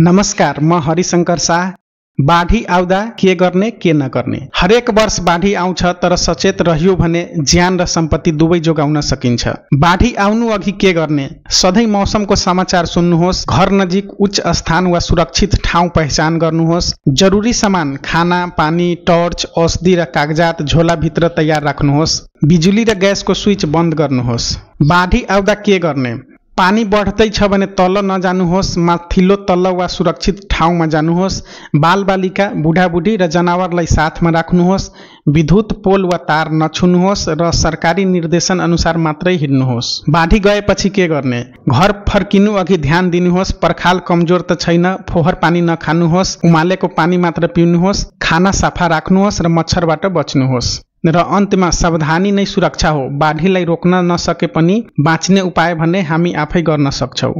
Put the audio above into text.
नमस्कार, म हरिशंकर शाह। बाढी आउँदा के गर्ने के नगर्ने। हरेक वर्ष बाढी आउँछ, तर सचेत रहियो भने ज्यान र सम्पत्ति दुवै जोगाउन सकिन्छ। बाढी आउनु अघि के गर्ने? सधैँ मौसमको समाचार सुन्नुहोस्। घर नजिक उच्च स्थान वा सुरक्षित ठाउँ पहिचान गर्नुहोस्। जरुरी सामान खाना, पानी, टर्च, औषधि र कागजात झोलाभित्र तयार राख्नुहोस्। बिजुली र ग्यासको स्विच बन्द गर्नुहोस्। बाढी आउँदा के गर्ने? पानी बढ्दै छ भने तल नजानुहोस्, माथिल्लो तल्लो वा सुरक्षित ठाउँमा जानुहोस्। बालबालिका, बुढाबुढी र जनावरलाई साथमा राख्नुहोस्। विद्युत पोल वा तार नछुनुहोस् र सरकारी निर्देशन अनुसार मात्रै हिँड्नुहोस्। बाढी गएपछि के गर्ने? घर फर्किनु अघि ध्यान दिनुहोस्। पर्खाल कमजोर त छैन, फोहोर पानी नखानुहोस्। उमालेको पानी मात्र पिउनुहोस्। खाना सफा राख्नुहोस् र मच्छरबाट बच्नुहोस्। र अन्त्यमा सावधानी नै सुरक्षा हो। बाढीलाई रोक्न नसके पनि बाँच्ने उपाय भने हामी आफै गर्न सक्छौँ।